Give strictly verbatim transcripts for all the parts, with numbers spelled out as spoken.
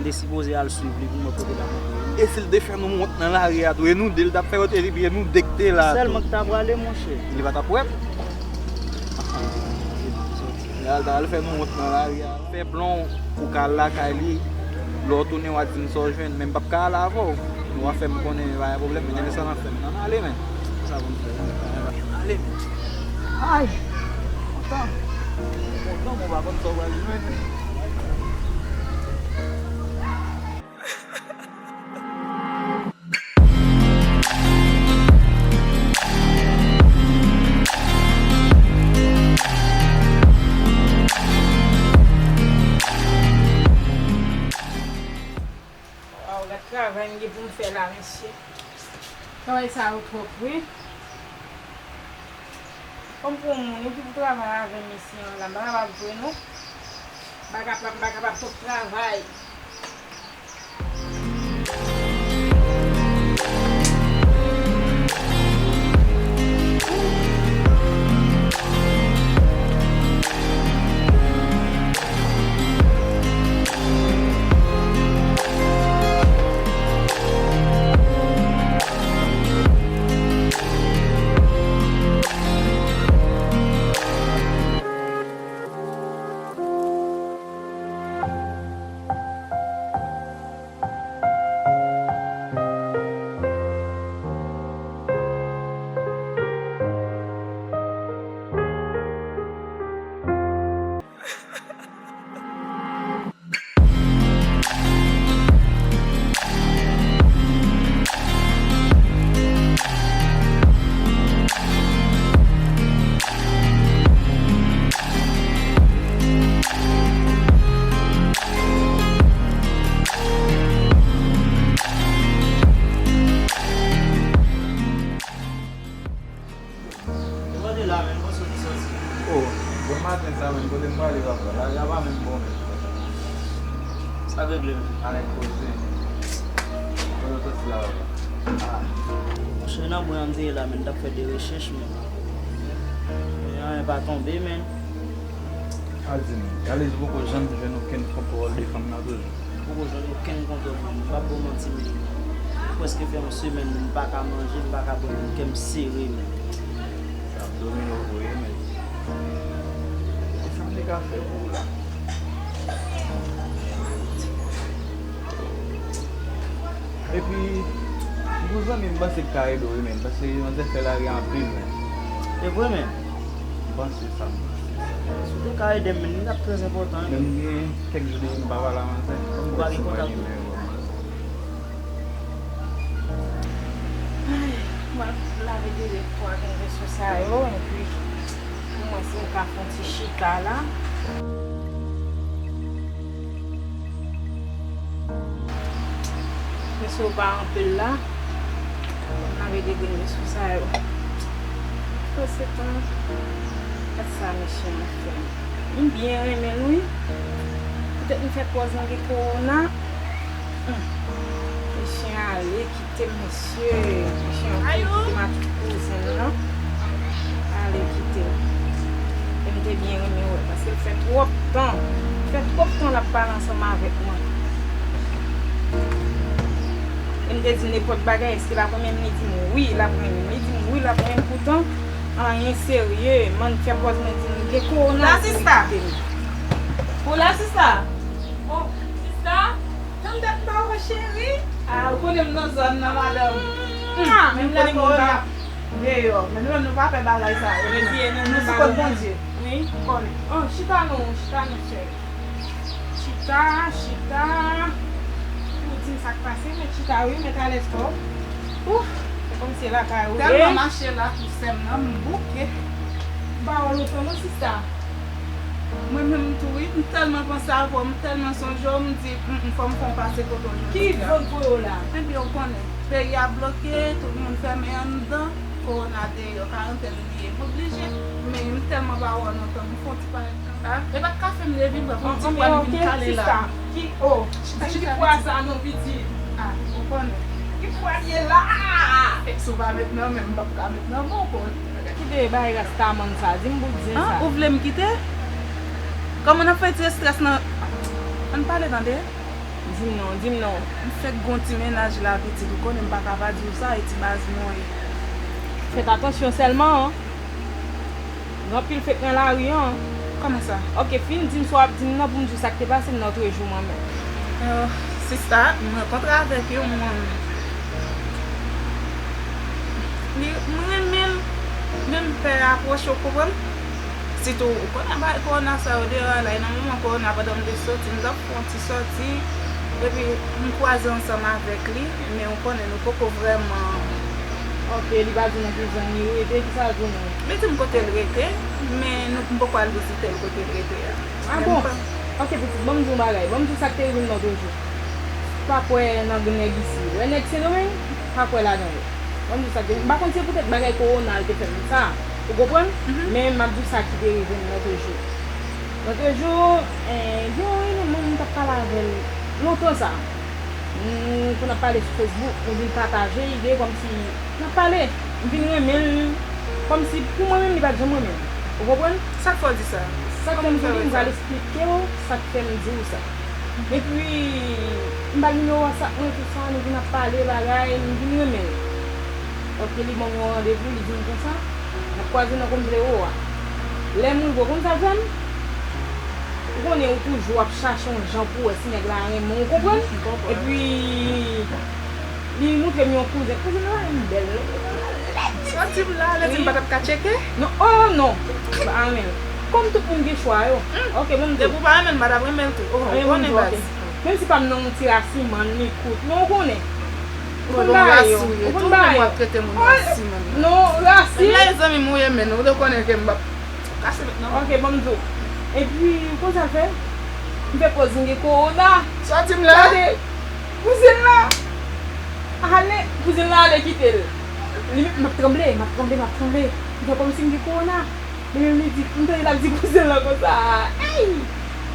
M te sipoze al swiv li pou m wè kote l ap antre. E si l te fè nou wont nan lari a tou, e nou de l t ap fè yo te ri, e nou de k te la tou. Sèlman k ta prale, monchè. Li pa t ap wè m. Li al, al fè nou wont nan lari a. Fè plan w pou w ka al lakay li. Lè w tounen, w a di m sa w jwenn, men m p ap ka al avè w. Ou a fè m konnen pa gen pwoblèm, men demen sa n ap fè m nan. Ale, men. Sa pou m fè? Ale, men. Ay! Kontan. Kontan, men w pa konn sa w pral jwenn. Waw, gad travay m gen pou m fè la, mesye. Travay sa yo twòp, wi. Kòm pou moun, epi pou travay avè m isi an la, m pa kapab vre non. M pa kapab, m pa kapab twòp travay. Yo mande la, men, mwen soti soti. Oh, bon maten sa, men, kote m prale, papa? Lari a pa menm bon, men. Sa k regle, men? Anèk koze. Kote w soti la, papa? Ah. Monchè, nan bwen an m te ye la, men, m t ap fè de rechèch, men. Men anyen pa tonbe, men. Al di m, Galiz poko janm jwenn okenn kontwòl de fanm nan toujou? Poko jwenn okenn kontwòl, men m p ap ba w manti, men li prèske fè yon semèn, men m pa ka manje, m pa ka bwè, men kè m sere, men. Sa domino vre, men. Kisa m te ka fè pou ou la? Epi, m gon zanmi m panse k ka ede w wi, men, paske manzè fè lari anpil, men. E vre, men? M panse sa, m panse sa. Si w te ka ede m, men, li t ap trè enpòtan wi, men. Men m gen kèk jou depi m pa pale a manzè. Ou pa gen kontak ou? Ay, m ap lave de lèt pou a gen resous sa yo, epi pou mwen, si m ka fè yon ti chita la. Mesye, ou pa anpil la. N ap ede grenn mesye sa yo. Fò se tan. Gad sa mesye an fè. M byen renmen l wi. Poutèt m fè pòz mwen gen kowona. Hum. Mesye ale kite m, mesye. Mesye an fin kite m a tout kouzen l lan. Ale kite m. E m te byen renmen wè l, paske l fè twòp tan. L fè twòp tan l ap pale ansanm avèk mwen. E m te di l nenpòt bagay, èske l ap renmen m? Li di m wi, l ap renmen m. Li di m wi, l ap renmen m. Poutan, anyen serye. Man fè pòz mwen di m gen kowona, li kite m. Pou la, sista. Bon, sista, tann de Ah, ou konnen m nan zòn nan, madanm. Hmm, menm lè kòwona deyò, men nou menm nou pa pè bagay sa yo. Nou sou kont Bondye. Wi. Ou konnen. Oh, chita non, chita non, cheri. Chita, chita. Ou di m sa k pase, men chita wi, men alèz kò w. Ouf, se kòmsi e lakay ou ye. Tèlman mache la tou sè m nan, m bouke. M pa wè w lontan non, sista. Mwen menm tou wi, m tèlman panse avè w, m tèlman sonje w, m di, mm, mm, fò m fè yon pase kote w jodi a. Ki zòn pou yo la? Ebyen, ou konnen, peyi a bloke, tout moun fèmen anndan, kowona deyò, karantèn li ye, m oblije. Men m tèlman pa wè w lontan, m fè yon ti parèt kanmenm. Ah, e pa t kafe m leve m pran, fè yon ti pwa m vin kale la. Ki, oh, chita, chita, ki pwa sa non, pitit? Ah, ou konnen. Ki pwa l ye la? Si w pa met nan men m, m p ap ka met nan men w, ou konnen. Kite bagay rastaman sa, di m bout zen sa. Ah, ou vle m kite? Kòman n ap fè ti estrès nan? Ann pale tande. Di m non, di m non. M fèk gon ti mennaj la pitit, ou konnen m pa ka pa di w sa, e ti baz mwen ye. Fèt atansyon sèlman, an. Gen anpil fake nan lari an. Kòman sa? Ok, fin di m sa w ap di m nan pou m di w sa k te pase m nan lòt jou mwen menm. Euh, sista, m rankontre avèk yon moun. Li, m renmen l, men m pè apwoche, w konprann? Sitou, ou konnen bagay kowona sa yo deyò a la, e nan moman kowona, pandan m te soti, m t ap fè yon ti sòti, epi m kwaze ansanm avèk li, men ou konnen nou poko vrèman. Ok, li pa di w nan ki zòn li rete, kisa l di w menm? Li di m kote l rete, men nou, m poko al vizite l kote l rete a. Ah bon? Ok, pitit, ban m di w yon bagay. Ban m di w sa k te rive m nan lòt jou. Pa kwè nan nèg isi. Wè nèg Sendomeng, pa kwè ladan yo. Ban m di w sa k te, m pa konn si se poutèt bagay kowona l te fè m sa. Ou konprann? Mhm. Men m ap di w sa ki te rive m lòt jou. Lòt jou, eh, gen yon moun m t ap pale avè l lontan sa. Nou konn ap pale sou Facebook, nou vin pataje ide kòmsi n ap pale. M vin renmen l, kòmsi pou mwen menm li pa t janm renmen m. Ou konprann? Sa k fè w di sa? Sa k fè m di w li, m pral eksplike w sa k fè m di w sa. Epi, m ba l nimewo WhatsApp mwen, tout sa, nou vin ap pale bagay, m vin renmen l. Ok, li ban m yon randevou, li di m konsa, n ap kwaze nan Konn Vle Wo a. Lè m rive, ou konn sa l fè m? Ou konnen ou toujou ap chache yon jan pou wè si nèg la renmen w, ou konprann? M konprann. Epi, li montre m yon kouzen. Kouzen nan la, li bèl. Sòti m la, lè di m pa t ap ka tcheke? Non, oh non. Amen. Kòm tout moun gen chwa yo. Hmm. Ok, bon, m di w. Depi w pa renmen l, m pa t ap renmen l tou. Oh, ou konnen baz. Menm si pa m nan yon ti rasiman, li kout. Men ou konnen. Ou konn bagay yo. Ou konn bagay yo. Ou ap trete moun rasiman. Non, rasis. Lè zanmi m ou ye, men ou te konnen ke m p ap Kase met nan. Ok, ban m di w. Epi, konsa l fè, m fè pòz m gen kowona. Sòti m la. Gade, kouzen la. Ale, kouzen la ale kite l. Li, m ap tranble, m ap tranble, m ap tranble. M fè kòmsi m gen kowona. Li menm li di, m tande l ap di kouzen la konsa. Ey!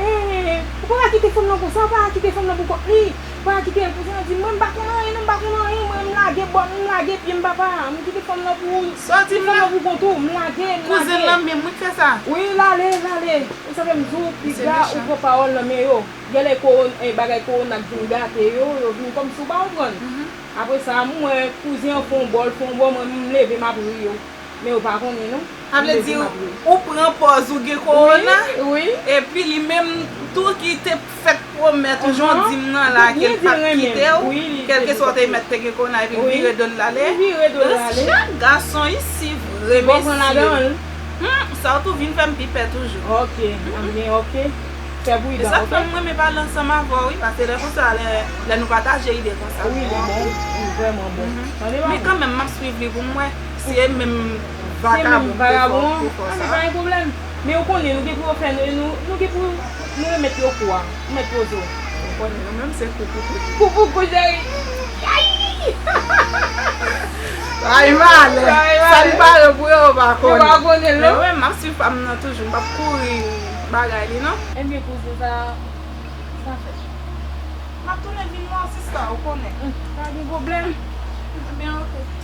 Ey! Ou pa ka kite fanm nan konsa, ou pa ka kite fanm nan pou kont li. Pa kite l, kouzen an di, mwen m pa konn anyen non, m pa konn anyen, mwen m lage bò m, m lage pye m papa, m kite fanm nan pou, m kite fanm nan pou kont ou, m lage, m lage. Kouzen nan menm wi k fè sa. Wi, l ale, l ale. E sa fè m di w, piga ou pran pawòl nan men yo. Genlè kowon-, eh, bagay kowona k vin gate yo, yo vin kòmsi w pa konprann. Mhm. Apre sa, m wè kouzen an fè yon bò, l fè yon bò, mwen m leve m ap ri yo. Men yo pa konnen non. Sa vle di, ou pran pòz ou gen kowona, wi, wi, epi li menm tou ki te fèk pwomèt ou jan w di m nan la ke l p ap kite w, kèlkeswa w te mèt te gen kowona epi l vire do l l ale. Li vire do l l ale. Chak gason isi vre mesye. Hum, sa w tou vin fè m pi pè toujou. Ok, ebyen, ok. Fè pridan, ok? E sa k fè m renmen pale ansanm avè w, wi, paske lè konsa, lè, lè nou pataje ide konsa, wi, li bon, li vrèman bon. Mhm. Men kanmenm, m ap swiv li pou m wè. Si e menm vakabon k te fè, k te fè sa. Ah, men pa gen pwoblèm. Men ou konnen, nou gen pou yo fè, nou, nou, nou gen pou nou remèt yo kou a, remèt yo zo. Ou konnen, nou menm se kou pou kou. Kou pou kou, cheri. Ay! Ay, malè. Sa n pare pou yo, yo pa konnen. Yo pa konnen, non. Men mwen, m ap swiv pa m nan toujou. M p ap kouri bagay li, non. Ebyen, kouzen sa, sa fèt. M ap tounen vin wè w, sista, ou konnen. Hmm, pa gen pwoblèm. Ebyen, ok.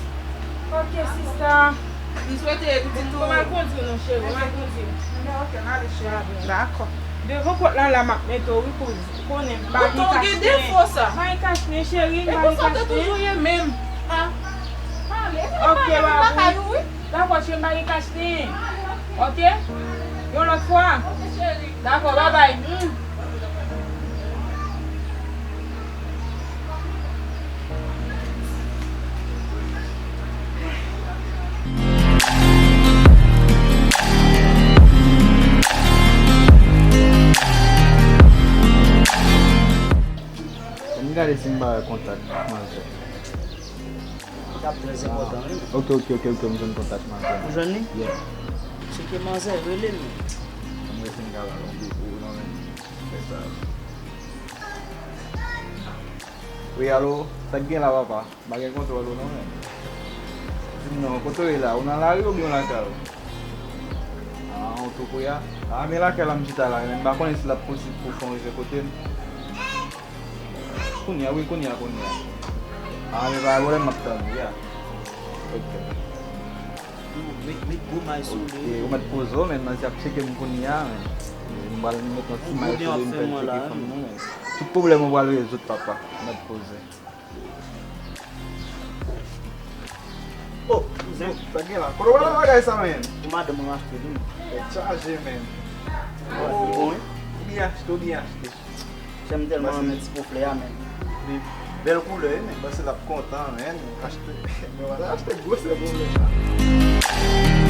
Ok, sista. M swete pitit ou. Kòman l kondwi nou, cheri? Kòman l kondwi? Ebyen, ok, n ale, cheri. Dakò. Devan pòt la, la, m ap mete w, wi, kouz. Ou konnen, m pa gen kach nen. Bouton gen defo, sa. M pa gen kach nen, cheri, m pa gen kach nen. E konsa w te toujou ye menm. Ah. Pale, pale, pale, pale, pale, wi. Dakò, cheri, m pa gen kach nen. Ok? Yon lòt fwa. Ok, cheri. Dakò, babay. Hmm. M gade si m pa wè kontak manzè. Sa ap trè enpòtan, wi. Ok, ok, ok, ok, m jwenn kontak manzè. Ou jwenn li? Yeah. Cheke manzè, rele l. M rete m ka ba l yon gwo kou non men. Fè sa. Wi, alo, sa k gen la papa? M pa gen kontwòl ou non men. Di m non, kote w ye la? Ou nan lari oubyen w lakay ou? Ah, ou tou kouya? Ah, men lakay la m chita la, men m pa konnen si l ap posib pou fè yon rive kote m. Kounye a, wi, kounye a, kounye a. Ah, men pa gen pwoblèm, m ap tann ou, ya. Ok. Met, met gwo may sou Ok, li. ou mèt poze w, men manzè ap tcheke m kounye a, men. M pral met yon ti may sou li, m fè l tcheke fanm nan, men. Tout pwoblèm ou pral rezoud, papa. Ou mèt poze. Oh, kouzen. Sa gen la. Kote w pral bagay sa, men? Pou madanm mwen achte li. Tèt chaje, men. Bon, wi. Ou byen achte, ou byen achte. Chè m tèlman renmen ti po flè a, men. Li bèl koulè, wi, men. Mwen se l ap kontan, men. Achte. Mwen wala achte gwosè pou mwen.